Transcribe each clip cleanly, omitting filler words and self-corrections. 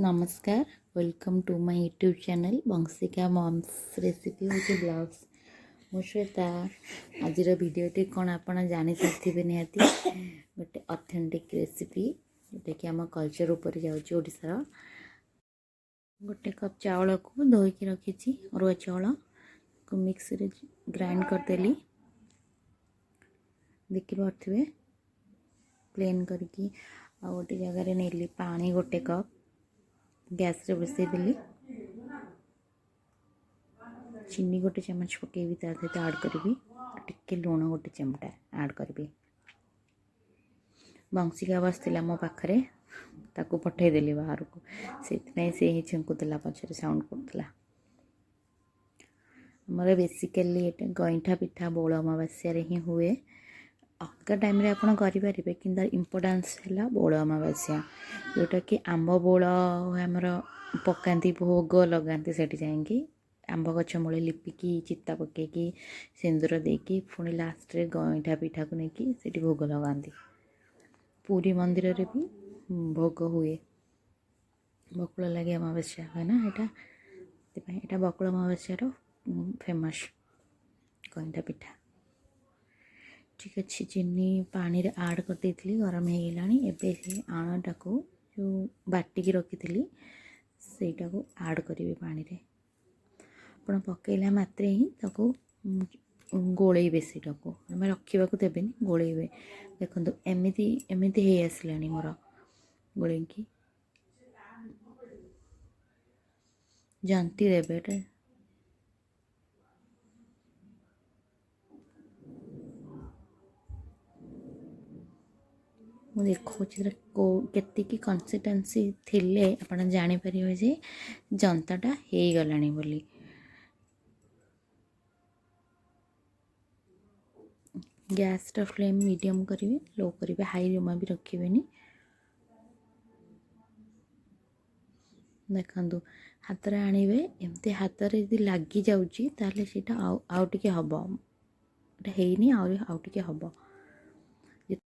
ନମସ୍କାର, welcome to my YouTube channel Banshika Moms Recipe with Blogs। ମୁଁ ଶ୍ୱେତା। ଆଜିର ଭିଡ଼ିଓଟି କ'ଣ ଆପଣ ଜାଣିସାରିଥିବେ ନିହାତି। ଗୋଟେ ଅଥେଣ୍ଟିକ୍ ରେସିପି, ଯେଉଁଟାକି ଆମ କଲଚର୍ ଉପରେ ଯାଉଛି ଓଡ଼ିଶାର। ଗୋଟେ କପ୍ ଚାଉଳକୁ ଧୋଇକି ରଖିଛି। ଅରୁଆ ଚାଉଳକୁ ମିକ୍ସିରେ ଗ୍ରାଇଣ୍ଡ କରିଦେଲି, ଦେଖିପାରୁଥିବେ, ପ୍ଲେନ୍ କରିକି। ଆଉ ଗୋଟେ ଜାଗାରେ ନେଲି ପାଣି ଗୋଟେ କପ୍, ଗ୍ୟାସ୍ରେ ବସେଇଦେଲି। ଚିନି ଗୋଟେ ଚାମଚ ପକାଇବି, ତା ସହିତ ଆଡ଼୍ କରିବି ଟିକେ ଲୁଣ, ଗୋଟେ ଚାମଚା ଆଡ଼୍ କରିବି। ବଂଶିକା ବସିଥିଲା ମୋ ପାଖରେ, ତାକୁ ପଠାଇଦେଲି ବାହାରକୁ, ସେଥିପାଇଁ ସେ ହିଁ ଛିଙ୍କୁଥିଲା, ପଛରେ ସାଉଣ୍ଡ କରୁଥିଲା। ଆମର ବେସିକାଲି ଏଇଟା ଗଇଁଠା ପିଠା ବଉଳ ଅମାବାସ୍ୟାରେ ହିଁ ହୁଏ। ଅଲଗା ଟାଇମ୍ରେ ଆପଣ କରିପାରିବେ, କିନ୍ତୁ ଇମ୍ପୋର୍ଟାନ୍ସ ହେଲା ବଉଳ ଅମାବାସ୍ୟା, ଯେଉଁଟାକି ଆମ୍ବ ବଉଳ ଆମର ପକାନ୍ତି, ଭୋଗ ଲଗାନ୍ତି। ସେଠି ଯାଇକି ଆମ୍ବ ଗଛ ମୂଳେ ଲିପିକି, ଚିତା ପକାଇକି, ସିନ୍ଦୁର ଦେଇକି, ପୁଣି ଲାଷ୍ଟରେ ଗଇଁଠା ପିଠାକୁ ନେଇକି ସେଠି ଭୋଗ ଲଗାନ୍ତି। ପୁରୀ ମନ୍ଦିରରେ ବି ଭୋଗ ହୁଏ। ବକୁଳ ଲାଗି ଅମାବାସ୍ୟା ହୁଏ ନା ଏଇଟା, ସେଥିପାଇଁ ଏଇଟା ବକୁଳ ଅମାବାସ୍ୟାର ଫେମସ୍ ଗଇଁଠା ପିଠା। ଠିକ୍ ଅଛି, ଚିନି ପାଣିରେ ଆଡ଼୍ କରିଦେଇଥିଲି, ଗରମ ହେଇଗଲାଣି। ଏବେ ସେ ଆଣଟାକୁ ଯେଉଁ ବାଟିକି ରଖିଥିଲି, ସେଇଟାକୁ ଆଡ଼୍ କରିବି ପାଣିରେ। ଆପଣ ପକାଇଲା ମାତ୍ରେ ହିଁ ତାକୁ ଗୋଳେଇବେ। ସେଇଟାକୁ ଆମେ ରଖିବାକୁ ଦେବେନି, ଗୋଳେଇବେ। ଦେଖନ୍ତୁ, ଏମିତି ଏମିତି ହେଇ ଆସିଲାଣି ମୋର। ଗୋଳେଇକି ଜନ୍ତି ଦେବେ ଏଇଟା। ମୁଁ ଦେଖାଉଛି କେଉଁ କେତିକି କନସିଷ୍ଟେନ୍ସି ଥିଲେ ଆପଣ ଜାଣିପାରିବେ ଯେ ଜନ୍ତାଟା ହେଇଗଲାଣି ବୋଲି। ଗ୍ୟାସ୍ର ଫ୍ଲେମ୍ ମିଡ଼ିୟମ୍ କରିବେ, ଲୋ କରିବେ, ହାଇ ଜମା ବି ରଖିବେନି। ଦେଖନ୍ତୁ, ହାତରେ ଆଣିବେ, ଏମିତି ହାତରେ ଯଦି ଲାଗିଯାଉଛି, ତାହେଲେ ସେଇଟା ଆଉ ଟିକେ ହେବ। ଏଇଟା ହେଇନି, ଆହୁରି ଆଉ ଟିକେ ହେବ।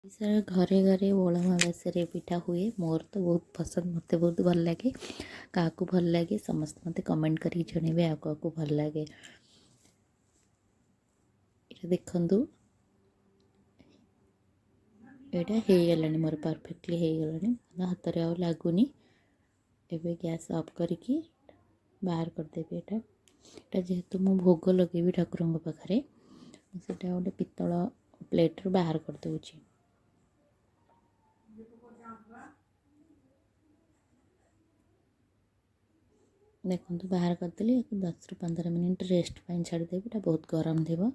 ଓଡ଼ିଶାର ଘରେ ଘରେ ବଉଳ ଅମାବାସ୍ୟାରେ ପିଠା ହୁଏ। ମୋର ତ ବହୁତ ପସନ୍ଦ, ମୋତେ ବହୁତ ଭଲ ଲାଗେ। କାହାକୁ ଭଲ ଲାଗେ, ସମସ୍ତେ ମୋତେ କମେଣ୍ଟ କରିକି ଜଣାଇବେ ଆଉ କାହାକୁ ଭଲ ଲାଗେ। ଏଇଟା ଦେଖନ୍ତୁ, ଏଇଟା ହେଇଗଲାଣି ମୋର, ପରଫେକ୍ଟଲି ହେଇଗଲାଣି, ହାତରେ ଆଉ ଲାଗୁନି। ଏବେ ଗ୍ୟାସ୍ ଅଫ୍ କରିକି ବାହାର କରିଦେବି ଏଇଟା। ଏଇଟା ଯେହେତୁ ମୁଁ ଭୋଗ ଲଗେଇବି ଠାକୁରଙ୍କ ପାଖରେ, ସେଇଟା ଗୋଟେ ପିତ୍ତଳ ପ୍ଲେଟ୍ରୁ ବାହାର କରିଦେଉଛି। ଦେଖନ୍ତୁ, ବାହାର କରିଦେଲି। ଏକୁ 10ରୁ 15 ମିନିଟ୍ ରେଷ୍ଟ ପାଇଁ ଛାଡ଼ିଦେବି। ଏଇଟା ବହୁତ ଗରମ ଥିବ।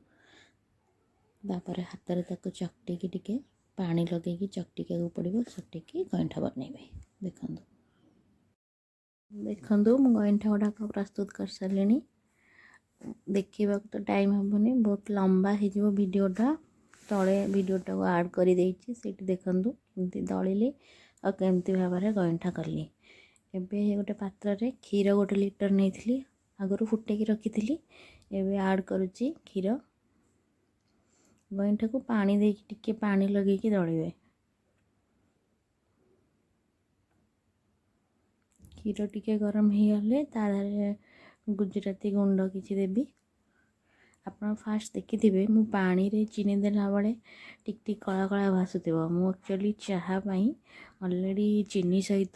ତାପରେ ହାତରେ ତାକୁ ଚକଟିକି, ଟିକେ ପାଣି ଲଗେଇକି ଚକଟିବାକୁ ପଡ଼ିବ। ଚକଟିକି ଗଇଁଠା ବନେଇବେ। ଦେଖନ୍ତୁ, ଦେଖନ୍ତୁ, ମୁଁ ଗଇଁଠା ଗୁଡ଼ାକ ପ୍ରସ୍ତୁତ କରିସାରିଲିଣି। ଦେଖିବାକୁ ତ ଟାଇମ୍ ହେବନି, ବହୁତ ଲମ୍ବା ହେଇଯିବ ଭିଡ଼ିଓଟା। ତଳେ ଭିଡ଼ିଓଟାକୁ ଆଡ଼୍ କରିଦେଇଛି, ସେଇଠି ଦେଖନ୍ତୁ କେମିତି ଦଳିଲି ଆଉ କେମିତି ଭାବରେ ଗଇଁଠା କଲି। ଏବେ ଗୋଟେ ପାତ୍ରରେ କ୍ଷୀର 1 ଲିଟର ନେଇଥିଲି, ଆଗରୁ ଫୁଟେଇକି ରଖିଥିଲି। ଏବେ ଆଡ଼୍ କରୁଛି କ୍ଷୀର। ଗଇଁଠାକୁ ପାଣି ଦେଇକି, ଟିକେ ପାଣି ଲଗେଇକି ଦଳିବେ। କ୍ଷୀର ଟିକେ ଗରମ ହେଇଗଲେ ତା ଦେହରେ ଗୁଜୁରାତି ଗୁଣ୍ଡ କିଛି ଦେବି। ଆପଣ ଫାଷ୍ଟ ଦେଖିଥିବେ, ମୁଁ ପାଣିରେ ଚିନି ଦେଲାବେଳେ ଟିକ୍ ଟିକ୍ କଳା କଳା ଭାସୁଥିବ। ମୁଁ ଆକ୍ଚୁଆଲି ଚାହା ପାଇଁ ଅଲରେଡ଼ି ଚିନି ସହିତ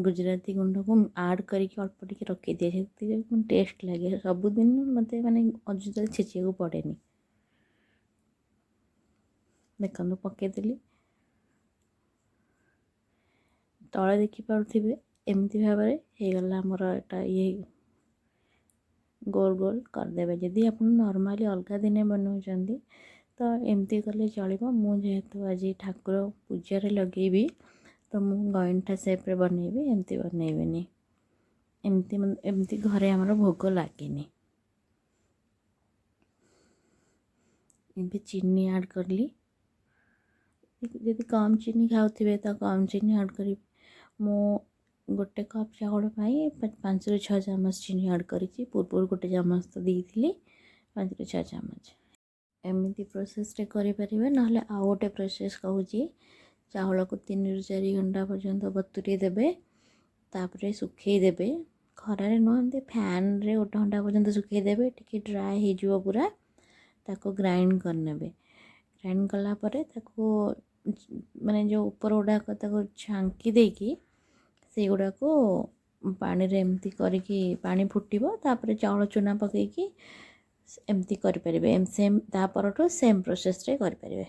ଗୁଜୁରାତି ଗୁଣ୍ଡକୁ ଆଡ଼୍ କରିକି ଅଳ୍ପ ଟିକେ ରଖିଦିଏ। ସେଥିରେ ଟେଷ୍ଟ ଲାଗେ। ସବୁଦିନ ମୋତେ ମାନେ ଅଯଥାରେ ଛେଚିବାକୁ ପଡ଼େନି। ଦେଖନ୍ତୁ, ପକାଇଦେଲି। ତଳେ ଦେଖିପାରୁଥିବେ, ଏମିତି ଭାବରେ ହେଇଗଲା ଆମର ଏଇଟା। ଇଏ ଗୋଲ ଗୋଲ କରିଦେବେ। ଯଦି ଆପଣ ନର୍ମାଲି ଅଲଗା ଦିନେ ବନାଉଛନ୍ତି, ତ ଏମିତି କଲେ ଚଳିବ। ମୁଁ ଯେହେତୁ ଆଜି ଠାକୁର ପୂଜାରେ ଲଗେଇବି, ତ ମୁଁ ଗଇଁଠା ସେପ୍ରେ ବନେଇବି, ଏମିତି ବନେଇବିନି। ଏମିତି ଏମିତି ଘରେ ଆମର ଭୋଗ ଲାଗେନି। ଏବେ ଚିନି ଆଡ଼୍ କଲି। ଯଦି କମ୍ ଚିନି ଖାଉଥିବେ, ତ କମ୍ ଚିନି ଆଡ଼୍ କରିବେ। ମୁଁ ଗୋଟେ କପ୍ ଚାଉଳ ପାଇଁ 5ରୁ 6 ଚାମଚ ଚିନି ଆଡ଼୍ କରିଛି। ପୂର୍ବରୁ ଗୋଟେ ଚାମଚ ତ ଦେଇଥିଲି। 5ରୁ 6 ଚାମଚ। ଏମିତି ପ୍ରୋସେସ୍ରେ କରିପାରିବେ, ନହେଲେ ଆଉ ଗୋଟେ ପ୍ରୋସେସ୍ କହୁଛି। ଚାଉଳକୁ 3ରୁ 4 ଘଣ୍ଟା ପର୍ଯ୍ୟନ୍ତ ବତୁରେଇ ଦେବେ। ତାପରେ ଶୁଖେଇ ଦେବେ, ଖରାରେ ନୁହଁ, ଏମିତି ଫ୍ୟାନ୍ରେ ଗୋଟେ ଘଣ୍ଟା ପର୍ଯ୍ୟନ୍ତ ଶୁଖେଇ ଦେବେ, ଟିକେ ଡ୍ରାଏ ହେଇଯିବ ପୁରା। ତାକୁ ଗ୍ରାଇଣ୍ଡ କରିନେବେ। ଗ୍ରାଇଣ୍ଡ କଲା ପରେ ତାକୁ ମାନେ ଯେଉଁ ଉପର ଗୁଡ଼ାକ ତାକୁ ଛାଙ୍କି ଦେଇକି ସେଇଗୁଡ଼ାକୁ ପାଣିରେ ଏମିତି କରିକି ପାଣି ଫୁଟିବ, ତାପରେ ଚାଉଳ ଚୁନା ପକାଇକି ଏମିତି କରିପାରିବେ। ସେମ୍ ତା ପରଠୁ ସେମ୍ ପ୍ରୋସେସ୍ରେ କରିପାରିବେ।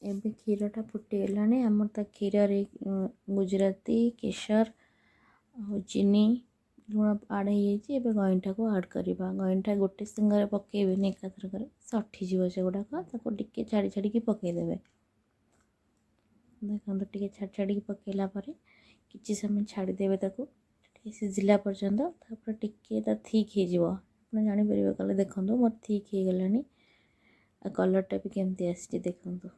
ଏବେ କ୍ଷୀରଟା ଫୁଟିଗଲାଣି ଆମର। ତା କ୍ଷୀରରେ ଗୁଜୁରାତି, କେଶର ଆଉ ଚିନି, ଲୁଣ ଆଡ଼୍ ହେଇଯାଇଛି। ଏବେ ଗଇଁଠାକୁ ଆଡ଼୍ କରିବା। ଗଇଁଠା ଗୋଟେ ସାଙ୍ଗରେ ପକାଇବେନି ଏକାଥରକରେ, ସଠିଯିବ ସେଗୁଡ଼ାକ। ତାକୁ ଟିକେ ଛାଡ଼ି ଛାଡ଼ିକି ପକାଇଦେବେ। ଦେଖନ୍ତୁ, ଟିକେ ଛାଡ଼ି ଛାଡ଼ିକି ପକାଇଲା ପରେ କିଛି ସମୟ ଛାଡ଼ିଦେବେ ତାକୁ ଟିକେ ସିଝିଲା ପର୍ଯ୍ୟନ୍ତ। ତାପରେ ଟିକେ ତା ଥିକ୍ ହେଇଯିବ, ଆପଣ ଜାଣିପାରିବେ କଲେ। ଦେଖନ୍ତୁ, ମୋର ଥିକ୍ ହେଇଗଲାଣି ଆଉ କଲର୍ଟା ବି କେମିତି ଆସିଛି ଦେଖନ୍ତୁ।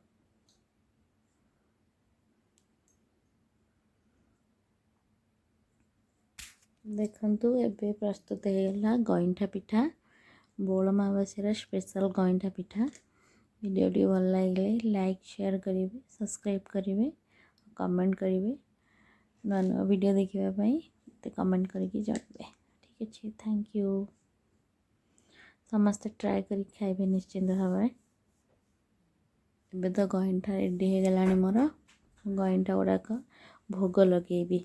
ଦେଖନ୍ତୁ, ଏବେ ପ୍ରସ୍ତୁତ ହେଇଗଲା ଗଇଁଠା ପିଠା, ବଉଳ ଅମାବାସ୍ୟାର ସ୍ପେଶାଲ୍ ଗଇଁଠା ପିଠା। ଭିଡ଼ିଓଟି ଭଲ ଲାଗିଲେ ଲାଇକ୍, ସେୟାର କରିବେ, ସବସ୍କ୍ରାଇବ୍ କରିବେ, କମେଣ୍ଟ କରିବେ। ନୂଆ ନୂଆ ଭିଡ଼ିଓ ଦେଖିବା ପାଇଁ ମୋତେ କମେଣ୍ଟ କରିକି ଜଣାଇବେ। ଠିକ୍ ଅଛି, thank you. ସମସ୍ତେ ଟ୍ରାଏ କରିକି ଖାଇବେ ନିଶ୍ଚିନ୍ତ ଭାବରେ। ଏବେ ତ ଗଇଁଠା ରେଡ଼ି ହେଇଗଲାଣି ମୋର। ଗଇଁଠା ଗୁଡ଼ାକ ଭୋଗ ଲଗେଇବି,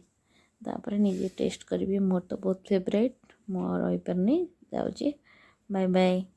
ତାପରେ ନିଜେ ଟେଷ୍ଟ କରିବି। ମୋର ତ ବହୁତ ଫେଭରାଇଟ୍, ମୁଁ ଆଉ ରହିପାରୁନି, ଯାଉଛି। Bye bye.